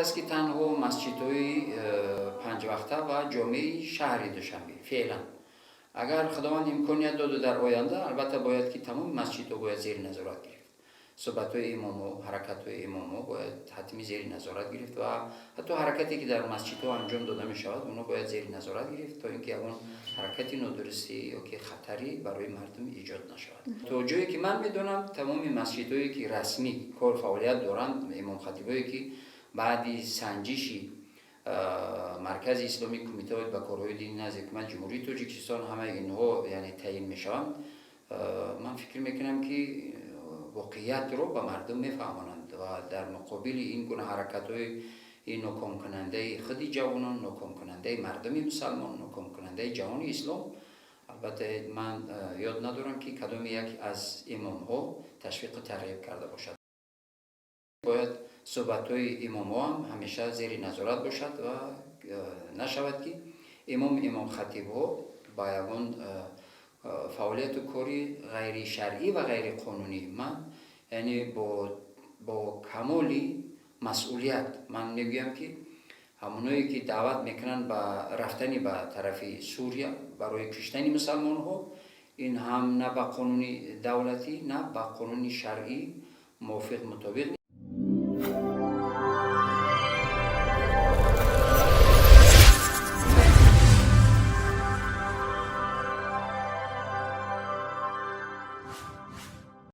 кардааст, ки танҳо масҷидҳои панҷвақта ва ҷомеи шаҳри Душанбе феълан. Агар Худованд имконият доду дар оянда, албатта, бояд ки тамоми масҷидҳо бояд зери назорат гирифт. Суҳбатҳои имомҳо, ҳаракатҳои имомҳо бояд ҳатмӣ зери назорат гирифт ва ҳатто ҳаракате, ки дар масҷидҳо анҷом дода мешавад, онҳо бояд зери назорат гирифт, то ин ки ягон ҳаракати нодурустӣ ё ки хатарӣ барои мардум эҷод нашавад. То ҷое ки ман медонам, тамоми масҷидҳое, ки расмӣ кор фаъолият доранд, имомхатибое, ки баъди санҷиши Маркази исломии Кумита оид ба корҳои динӣ назди Ҳукумати Ҷумҳурии Тоҷикистон ҳамаи инҳо, яъне, таъин мешаванд, ман фикр мекунам, ки воқеиятро ба мардум мефаҳмонанд ва дар муқобили ин гуна ҳаракатҳои нокомкунандаи худи ҷавонон, нокомкунандаи мардуми мусалмон, нокомкунандаи ҷаҳони ислом, албатта, ман ёд надорам, ки кадоме як аз имомҳо ташвиқу тарғиб карда бошад. Бояд суҳбатҳои имомҳо ҳам ҳамеша зери назорат бошад ва нашавад, ки имомхатибҳо ба ягон фаъолияту кори ғайришаръӣ ва ғайриқонунӣ. Ман, яъне, бо камоли масъулият ман мегӯям, ки ҳамоное, ки даъват мекунанд ба рафтани ба тарафи Сурия барои куштани мусалмонҳо, ин ҳам на ба қонуни давлатӣ, на ба қонуни шаръӣ мувофиқ мутобиқ.